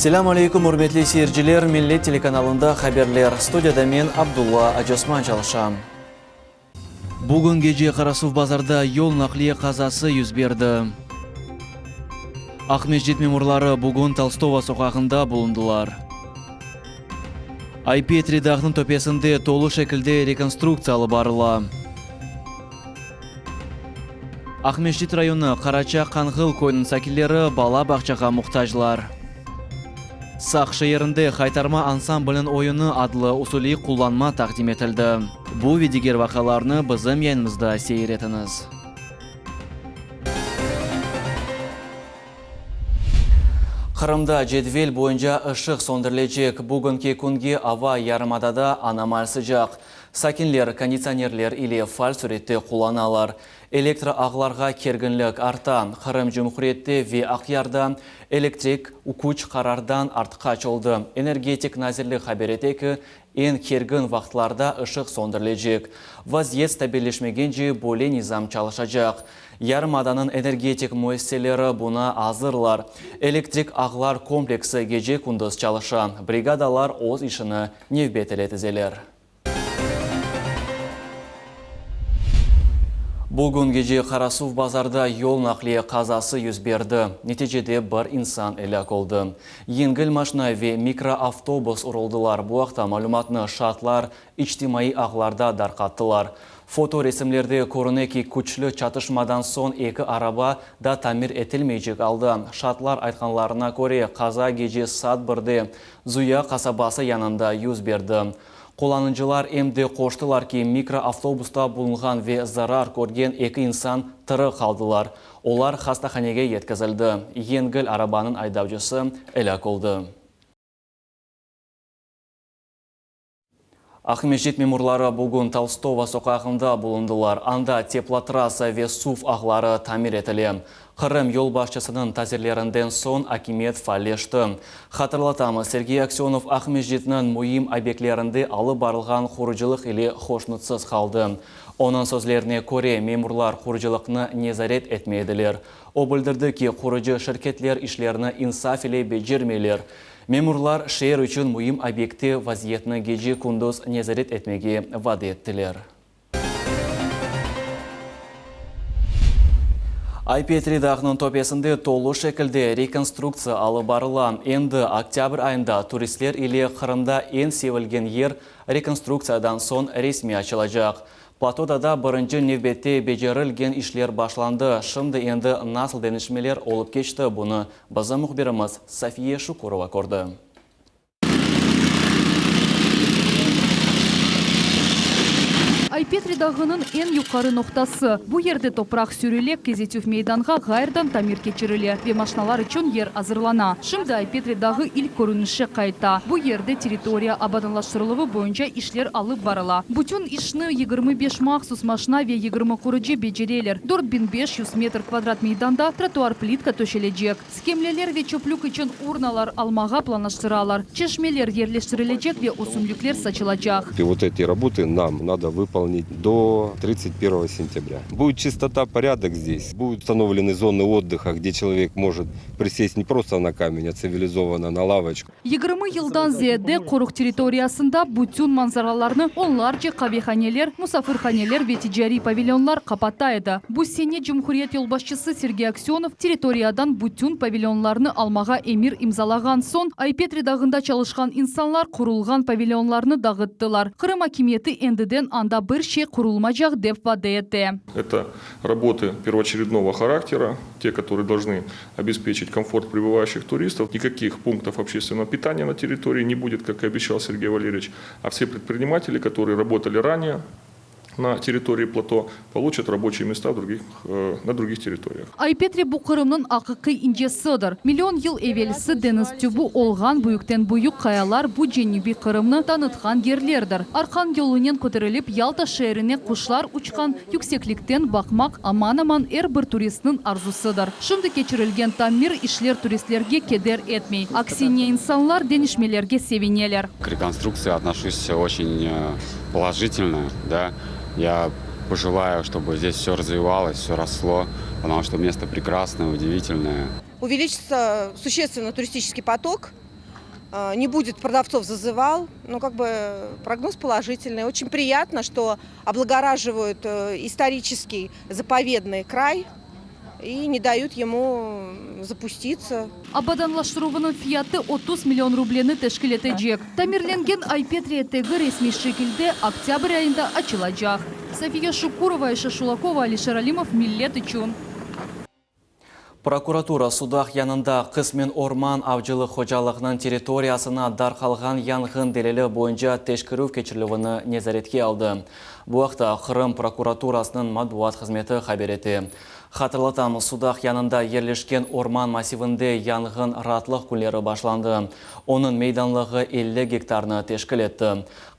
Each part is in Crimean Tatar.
Selâm aleyküm, ürmetli seyirciler, Millet telekanalında haberler. Studiyada men, Abdulla Acosman çalışam. Bugün gece Qarasuvbazarda yol naqliye qazası yüz berdi. Aqmescit memurları bugün Tolstogo soqağında bulundılar. Ay-Petri dağnıñ töpesinde tolu şekilde rekonstruktsiya alıp barıla. Aqmescit rayonı Qaraça Qanğıl köyüniñ sakinleri bala bağçağa muhtaclar. Saq şeerinde Haytarma ansambliniñ oyunı adlı usuliy qullanma taqdim etildi. Bu ve diger vaqialarnı bizim yayınımızda seyir etiñiz. Qırımda cedvel boyunca ışıq söndürilecek. Bugünki künge ava yarımadada anomal sıcaq. Sakinler konditsionerler ile faal sürette qullanalar. Elektroağlarğa kerginlik arta. Qırım Cumhuriyette ve Aqyarda elektrik küç qarardan artqaç oldı. Energetik nazirlik haber ete ki, eñ kergin vaqıtlarda ışıq söndürilecek. Vaziyet stabilleşmegence böyle nizam çalışacaq. Yarımadanıñ energetik müessiseleri buña azırlar. Elektrik ağlar kompleksi gece-kündüz çalışa. Brigadalar öz işini nevbet ile tizeler. Bugün gece Qarasuvbazarda yol naqliye qazası yüz berdi. Neticede bir insan elâk oldı. Yengil maşna ve mikroavtobus uruldılar. Bu aqta malümatnı şaatlar içtimaiy ağlarda darqattılar. Fotoresimlerde körüne ki, küçlü çatışmadan soñ eki araba da tamir etilmeycek alda. Şaatlar aytqanlarına köre, qaza gece saat birde Zuya qasabası yanında yüz berdi. Qullanıcılar em de qoştılar ki, mikroavtobusta bulunğan ve zarar körgen eki insan tiri qaldılar. Olar hastahanege yetkizildi. Yengil arabanıñ aydavcısı elâk oldı. Aqmescit memurları bugün Tolstogo soqağında bulundılar. Anda teplotrassa ve suv ağları tamir etile. Qırım yolbaşçısınıñ tazirlerinden soñ akimiyet faalleşti. Hatırlatamız, Sergey Aksönov Aqmescitniñ müim obyektlerinde alıp barılğan qurucılıq ile hoşnutsız qaldı. Onıñ sözlerine köre, memurlar qurucılıqnı nezaret etmey ediler. O bildirdi ki, qurucı şirketler işlerini insaf ile becermeyler. Memurlar şeer içün müim obyektte vaziyetni gece-kündüz nezaret etmege vade ettiler. Ay-Petri dağınıñ töpesinde tolu şekilde rekonstruktsiya alıp barıla. Endi oktâbr ayında turistler ile Qırımda eñ sevilgen yer rekonstruktsiyadan soñ resmiy açılacaq. Platoda da birinci nevbette becerilgen işler başlandı. Şimdi endi nasıl deñişmeler olıp keçti, bunı bizim mühbirimiz Safiye Şukurova kördi. Ay-Petri dağınıñ eñ yuqarı noqtası. Bu yerde topraq sürüle, kezetüv meydanğa ğayrıdan tamir keçirile ve maşnalar içün yer azırlana. Şimdi Ay-Petri dağı ilk körünişe qayta. Bu yerde territoriya abadanlaştırıluvı boyunca işler alıp barıla. Bütün işni 25 mahsus maşna ve 20 qurucı becereler. 4500 metr kvadrat meydanda trotuar plitka töşelecek. Skemleler ve çöplük içün urnalar almağa planlaştıralar. Çeşmeler yerleştirilecek ve ösümlikler saçılacaq. И вот эти работы нам надо выполнить до 31 сентября. Будет чистота, порядок здесь. Будут установлены зоны отдыха, где человек может присесть не просто на камень, а цивилизованно на лавочку. 20 yıldan ziyade qoruq territoriyasında bütün manzaralarnı onlarca qavehaneler, musafirhaneler ve ticariy pavilyonlar qapata edi. Bu sene cumhuriyet yolbaşçısı Sergey Aksönov territoriyadan bütün pavilyonlarnı almağa emir imzalağan soñ, Ay-Petri dağında çalışqan insanlar qurulğan pavilyonlarnı dağıttılar. Qırım akimiyeti endiden anda bir şey qurulmacaq, dep vade ete. Это работы первоочередного характера, те, которые должны обеспечить комфорт прибывающих туристов. Никаких пунктов общественного питания на территории не будет, как и обещал Сергей Валерьевич. А все предприниматели, которые работали ранее на территории плато, получат рабочие места в других, э, на других территориях. Ay-Petri bu Qırımnıñ aqiqiy incesidir. Million yıl evelsi deñiz tübü olğan büyükten-büyük qayalar bu cenübiy Qırımnı tanıtqan yerlerdir. Arqan yolunen köterilip Yalta şeerine quşlar uçqan yükseklikten baqmaq aman-aman er bir turistniñ arzusıdır. Şimdi keçirilgen tamir işler turistlerge keder etmey. Aksine, insanlar deñişmelerge sevineler. К реконструкции отношусь очень положительно, да. Я пожелаю, чтобы здесь все развивалось, все росло, потому что место прекрасное, удивительное. Увеличится существенно туристический поток. Не будет продавцов зазывал. Ну, как бы прогноз положительный. Очень приятно, что облагораживают исторический заповедный край и не дают ему запуститься. Abadanlaştıruvınıñ fiyatı 30 million rubleni teşkil etecek. Tamirlengen Ay-Petri etegi resmiy şekilde oktâbr ayında açılacaq. Safiye Şukurova, Ayşe Şulakova, Alişer Alimov, Millet içün. Prokuratura Sudaq yanında qısmen orman avcılıq hocalığınıñ territoriyasına darqalğan yanğın delili boyunca teşkerüv keçirilüvini nezaretke aldı. Bu aqta Qırım prokuraturasınıñ matbuat hızmeti haber ete. Hatırlatamız, Sudaq yanında yerleşken orman massivinde yanğın raatlıq künleri başlandı. Onıñ meydanlığı 50 gektarnı teşkil etti.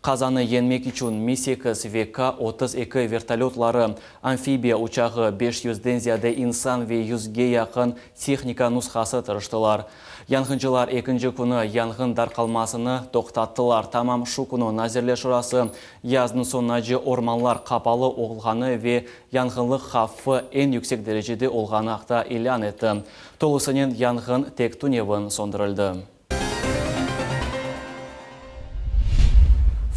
Qazanı yeñmek içün Mi-sekiz ve K-32 vertolötları, amfibiya uçağı, 500-den ziyade insan ve yüzge yaqın tehnika nushası tırıştılar. Yanğıncılar ekinci künü yanğın darqalmasını toqtattılar. Tamam şu künü Nazirler Şurası yaznıñ soñunace ormanlar qapalı olğanı ve yanğınlıq havfı eñ yüksek derecede olğanı aqta ilân etti. Tolusınen yanğın tek tünevin söndürildi.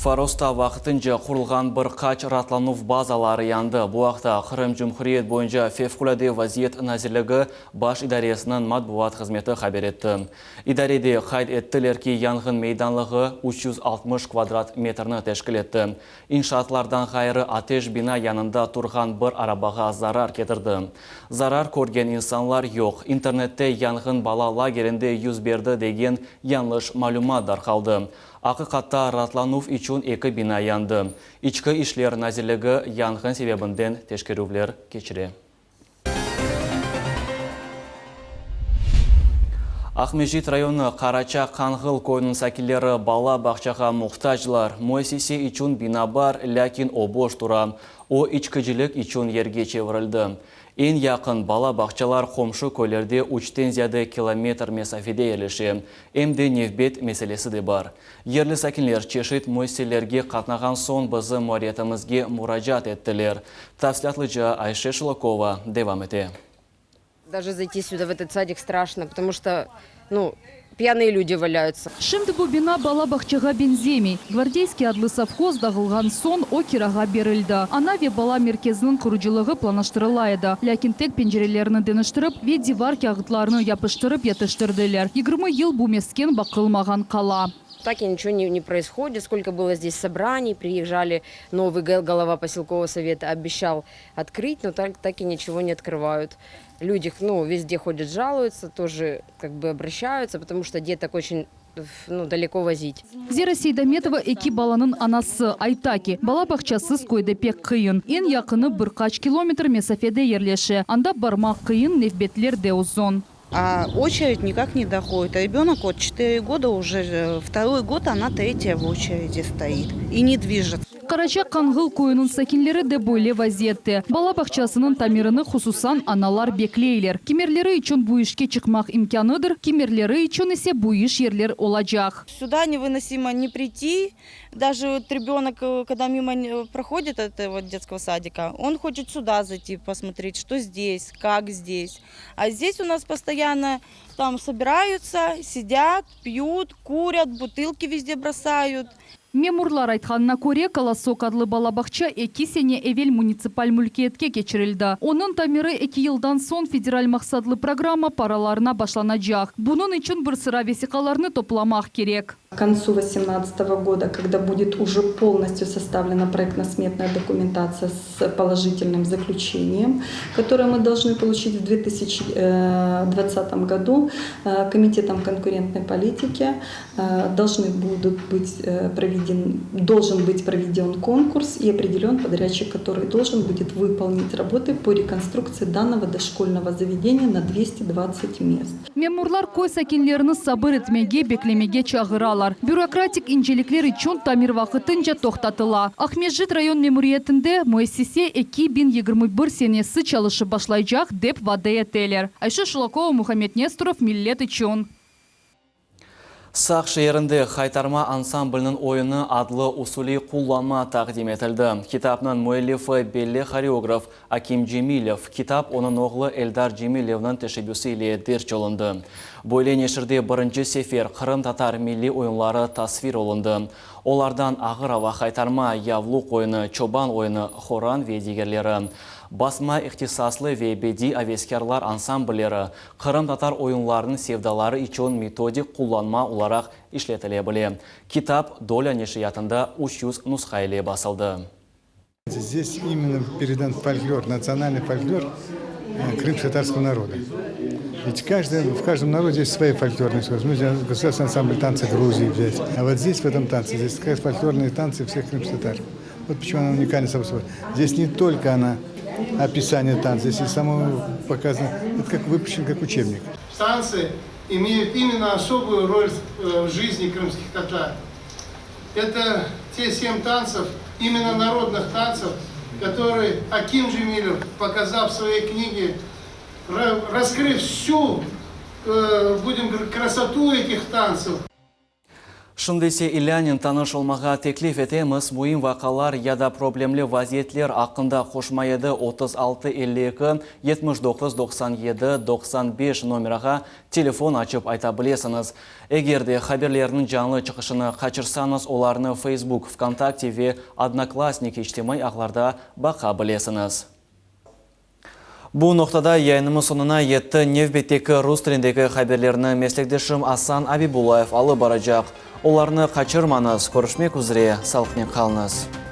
Forosta vaqtınca qurulğan bir qaç raatlanuv bazaları yandı. Bu aqta Qırım Cumhuriyet boyunca Fevqulâde vaziyet nazirligi Baş idaresiniñ matbuat hızmeti haber etti. İdarede qayd ettiler ki, yanğın meydanlığı 360 kvadrat metrni teşkil etti. İnşaatlardan ğayrı ateş bina yanında turğan bir arabağa zarar ketirdi. Zarar körgen insanlar yoq. İnternette yanğın bala lagerinde 101 degen yañlış malümat darqaldı. Aqiqatta raatlanuv içün eki bina yandı. İçki işler nazirligi yanğın sebebinden teşkerüvler keçire. Aqmescit rayonı Qaraça Qanğıl köyüniñ sakinleri bala bağçağa muhtaclar. Müessise içün bina bar, lâkin o boş tura. O, içkicilik içün yerge çevirildi. Eñ yaqın bala bağçalar qomşu köylerde üçten ziyade kilometr mesafede yerleşe. Em de nevbet meselesi de bar. Yerli sakinler çeşit müessiselerge qatnağan soñ bizim muarriyetimizge muracaat ettiler. Tafsilâtlıca Ayşe Şulakova devam ete. Даже зайти сюда, в этот садик, страшно, потому что, ну, пьяные люди валяются. Şimdi bu bina bala bağçağa beñzemey. Gvardeyskiy adlı sovhoz dağılğan soñ o kirağa berildi. Ana ve bala merkeziniñ qurucılığı planlaştırıla edi. Lâkin tek pencerelerni deñiştirip ve divar kâğıtlarını yapıştırıp yetiştirdiler. 20 yıl bu mesken baqılmağan qala. Так и ничего не происходит. Сколько было здесь собраний, приезжали, новый голова поселкового совета обещал открыть, но так и ничего не открывают. Люди, ну, везде ходят, жалуются, тоже как бы обращаются, потому что деток очень, ну, далеко возить. Zera Seydametova eki balanıñ anası ayta ki, bala bağçasız köyde pek qıyın. Eñ yaqını bir qaç kilometr mesafede yerleşe. Anda barmaq qıyın, nevbetler de uzun. А очередь никак не доходит. А ребенок вот 4 года уже, второй год она третья в очереди стоит и не движется. Qaraça Qanğıl köyüniñ sakinleri de böyle vaziyette. Bala bağçasınıñ tamirini hususan analar bekleyler. Kimerleri içün bu işke çıqmaq imkânıdır, kimerleri içün ise bu iş yerler olacaq. Сюда невыносимо не прийти. Даже вот ребенок, когда мимо проходит этого детского садика, он хочет сюда зайти, посмотреть, что здесь, как здесь. А здесь у нас постоянно там собираются, сидят, пьют, курят, бутылки везде бросают. Memurlar aytqanına köre, Kolosok adlı bala bağça 2 sene evel munitsipal mülkiyetke keçirildi. Onıñ tamiri 2 yıldan soñ federal maqsatlı programma paralarına başlanacaq. Bunıñ içün bir sıra vesiqalarnı toplamaq kerek. К концу 2018 года, когда будет уже полностью составлена проектно-сметная документация с положительным заключением, которое мы должны получить в 2020 году, Комитетом конкурентной политики должны будут быть проведен, должен быть проведен конкурс и определен подрядчик, который должен будет выполнить работы по реконструкции данного дошкольного заведения на 220 мест. Memurlar köy sakinlerini sabır etmege, beklemege çağıralar. Bürokratik incelikler içün tamir vaqtınca toqtatıla. Aqmescit rayon memuriyetinde müessise 2021 senesi çalışıp başlaycaq dep vade eteler. Ayşe Şulakova, Muhammed Nestorov, Millet içün. Saq şeerinde Haytarma ansambliniñ oyunı adlı usuliy qullanma taqdim etildi. Kitapnıñ müellifi belli horeograf Akim Cemilev. Kitap onıñ oğlu Eldar Cemilevniñ teşebbüsi ile derc olundı. Böyle neşirde birinci sefer qırımtatar milliy oyunları tasvir olundı. Olardan Ağır ava haytarma, Yavluq oyunı, Çoban oyunı, Horan ve digerleri. Basma ihtisaslı ve bediy aveskârlar ansamblleri qırımtatar oyunlarınıñ sevdaları içün metodik qullanma olaraq işletile bile. Kitap Dolâ neşriyatında 300 nusha ile basıldı. Здесь именно передан фольклор, национальный фольклор э, крымско-татарского народа. Ведь каждый, в каждом народе есть свои фольклорные искусства. Мы государственный ансамбль танца Грузии взять. А вот здесь, в этом танце, здесь как раз фольклорные танцы всех крымских татар. Вот почему она уникальна сама собой. Здесь не только она описание танца, здесь и само показано, это как выпущен как учебник. Танцы имеют именно особую роль э, в жизни крымских татар. Это те семь танцев, именно народных танцев, которые Аким Джемилев, показав в своей книге, раскрыв всю, э, будем говорить, красоту этих танцев. Şimdi ise ilânen tanış olmağa teklif etemiz. Müim vaqialar ya da problemli vaziyetler aqqında qoşma 7 36 52 79 97 95 nomerağa telefon açıp ayta bilesiñiz. Eger de haberlerniñ canlı çıqışını qaçırsañız, olarnı Facebook, VKontakte ve Odnoklassniki içtimaiy ağlarda baqa bilesiñiz. Bu noqtada yayınımız soñuna yetti. Nevbetteki rus tilindeki haberlerni meslekdeşim Asan Abibullayev alıp baracaq. Olarnı qaçırmañız. Körüşmek üzre. Sağlıqnen qalıñız.